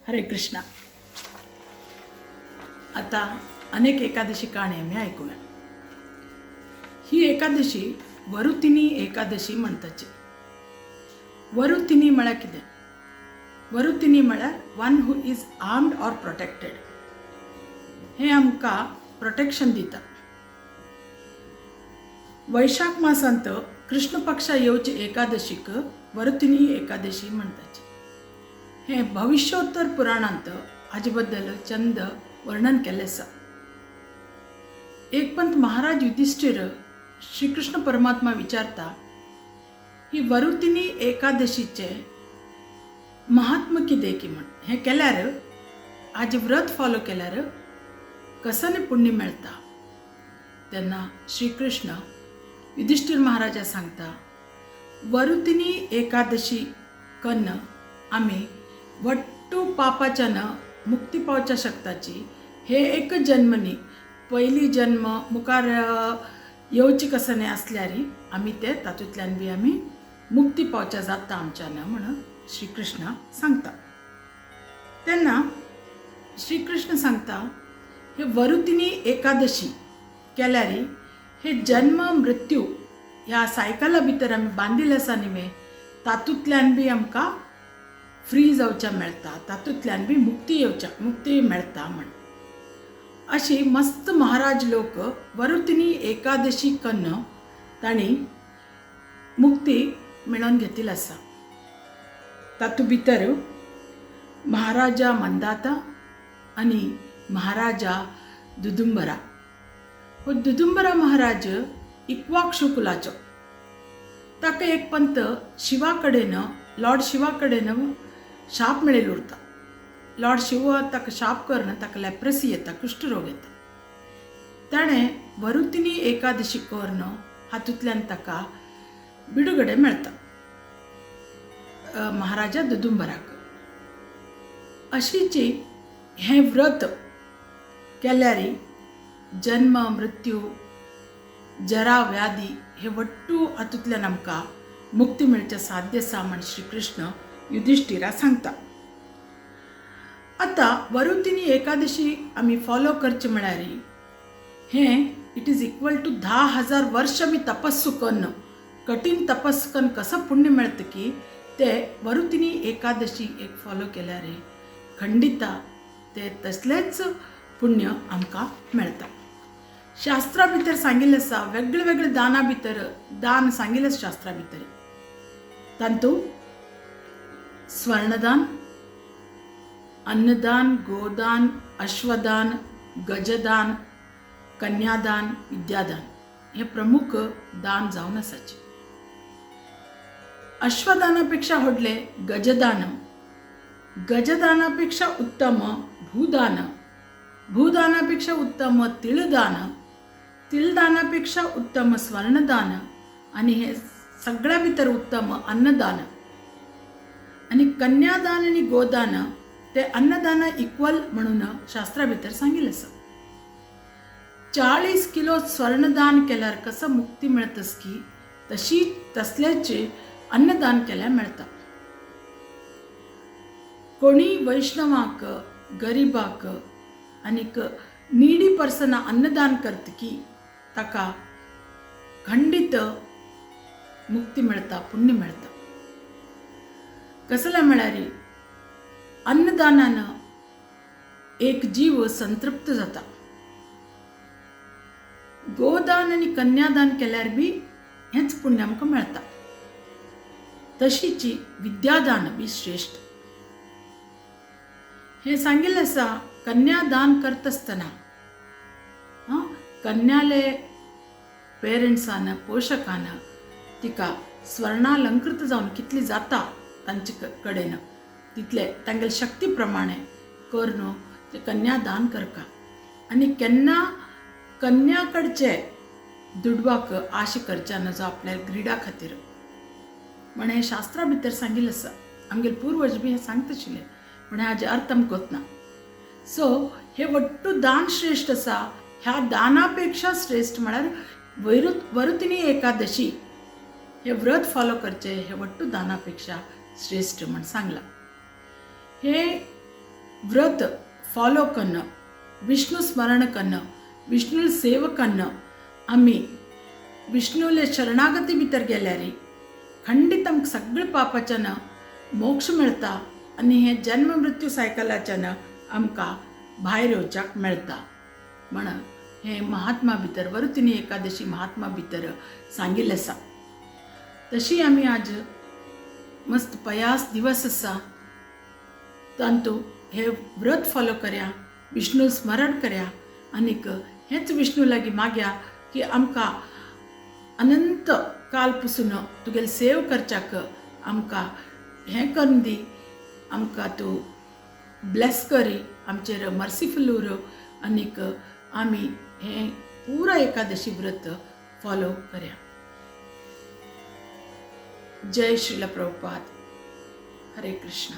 हरे कृष्णा. आतां अनेक एकादशी काणी आमी आयकुया. ही एकादशी वरुतिनी एकादशी म्हणटाची. वरुतिनी म्हळ्यार कितें? वरुतिनी म्हळ्यार one who is armed or protected. हें आमकां प्रोटेक्शन दिता. वैशाख मासांत कृष्ण पक्षा येवचे एकादशीक वरुतिनी एकादशी म्हणटाची. हें भविष्योत्तर पुराणांत हाजे बद्दल चंद वर्णन केल्लें आसा. एक पंत महाराज युधिष्ठिर श्रीकृष्ण परमात्मा विचारता, ही वरुतिनी एकादशीचें महात्म कितें की म्हण, हें केल्यार, हाजें व्रत फॉलो केल्यार कसलें पुण्य मेळटा? तेन्ना श्रीकृष्ण युधिष्ठिर महाराजा सांगता, वरुतिनी एकादशी कन्न आमी वट्टू पापाच्यान मुक्ती पावच्या शकताची. हे एक जन्म न्ही, पयली जन्म मुखार येवची कसलें आसल्यार आमी ते तातूंतल्यान बी आमी मुक्ती पावच्या जाता आमच्यान म्हण श्रीकृष्ण सांगता. तेन्ना श्रीकृष्ण सांगता, हे वरुतिनी एकादशी केल्यार हे जन्म मृत्यू ह्या सायकला भितर आमी बांदिल्ले आसा न्ही, तातूंतल्यान बी आमकां फ्री जावच्या मेळटा, तातूंतल्यान बी मुक्ती येवच्या, मुक्ती मेळटा म्हण. अशी मस्त महाराज लोक वरुतिनी एकादशी कन्न तांणी मुक्ती मेळोवन घेतिल्ली आसा. तातूंत भितर महाराजा मंदाता आनी महाराजा दुदुंबरा. हो दुदुंबरा महाराज इक्वाक्षु कुलाचो. ताका एक पंत शिवा कडेन, लॉर्ड शिवा कडेन शाप मेळिल्लो उरता. लॉर्ड शिव ताका शाप करून ताका लेप्रसी येता, कुश्ठरोग येता. ताणें वरुतिनी एकादशी करून हातूंतल्यान ताका बिडुगडे मेळटा महाराजा दुदुंबराक. अशीची हें व्रत केल्यार जन्म मृत्यू जरा व्याधी हे वट्टू हातूंतल्यान आमकां मुक्ती मेळचें साध्य आसा म्हण श्रीकृष्ण युधिष्ठिरा सांगता. आतां वरुतिनी एकादशी आमी फॉलो करचें म्हळ्यार हें it is equal to 10,000 वर्ष आमी तपस्सू कन्न, कठीण तपस्सू कन्न कसो पुण्य मेळटा की ते वरुतिनी एकादशी एक फॉलो केल्यार खंडिता ते तसलेंच पुण्य आमकां मेळटा. शास्त्रा भितर सांगिल्लें आसा, वेगळे वेगळे दाना भितर दान सांगिल्लें आसा शास्त्रा भितर. तातूंत स्वर्णदान, अन्नदान, गोदान, अश्वदान, गजदान, कन्यादान, विद्यादान हे प्रमुख दान जावन आसाचे. अश्वदाना पेक्षा व्हडलें गजदान, गजदाना पेक्षा उत्तम भूदान, भूदाना पेक्षा उत्तम तिळदान, तिळदाना पेक्षा उत्तम स्वर्णदान आनी हे सगळ्या भितर उत्तम अन्नदान. आनी कन्यादान आनी गोदान ते अन्नदाना इक्वल म्हणून शास्त्रा भितर सांगिल्लें आसा. 40 किलो स्वर्णदान केल्यार कसं मुक्ती मेळतस की तशी तसल्याचे अन्नदान केल्यार मेळटा. कोणी वैष्णवाक, गरिबाक आनीक निडी पर्सना अन्नदान करता की ताका खंडीत मुक्ती मेळटा, पुण्य मेळटा. कसलें म्हळ्यार अन्नदानान एक जीव संतृप्त जाता. गोदान आनी कन्यादान केल्यार बी हेंच पुण्य आमकां मेळटा. तशीची विद्यादान बी श्रेश्ठ. हें सांगिल्लें आसा, कन्यादान करतासतना कन्याले पेरंट्सान, पोशकान तिका स्वर्णालंकृत जावन कितली जाता तांचे कडेन तितले तांगेले शक्ती प्रमाणे करून ते कन्यादान करका. आनी केन्ना कन्या कडचे दुडवाक आशा करच्या नजो आपल्या ग्रिडा खातीर म्हण हें शास्त्रा भितर सांगिल्लें आसा. आमगेले पुर्वज बी हें सांगता आशिल्ले, पूण हाजे अर्थ आमकां वतना. सो हे वट्टू दान श्रेश्ठ आसा. ह्या दाना पेक्षा श्रेश्ठ म्हळ्यार वरुतिनी एकादशी हे व्रत फॉलो करचें, हे वट्टू दाना पेक्षा श्रेश्ठ म्हण सांगलां. हे व्रत फॉलो कन्न, विष्णू स्मरण कन्न, विष्णू सेव कन्न आमी विष्णूले शरणागती भितर गेल्यार खंडीत आमकां सगळे पापाच्यान मोक्ष मेळटा आनी हे जन्म मृत्यू सायकलाच्यान आमकां भायर येवच्याक मेळटा म्हण हें महात्मा भितर वरुथिनी एकादशी महात्मा भितर सांगिल्लें आसा. तशी आमी आज मस्त पयास दिवस आसा तांतू हे व्रत फॉलो करया, विष्णू स्मरण करया आनीक हेंच विष्णू लागीं मागया की आमकां अनंत काल पसून तुगेले सेव करच्याक आमकां हें करून दी, आमकां तूं ब्लेस करी, आमचेर मर्सीफूल उर आनीक आमी हें पुरा एकादशी व्रत फॉलो करया. जय श्रील प्रभुपाद. हरे कृष्णा.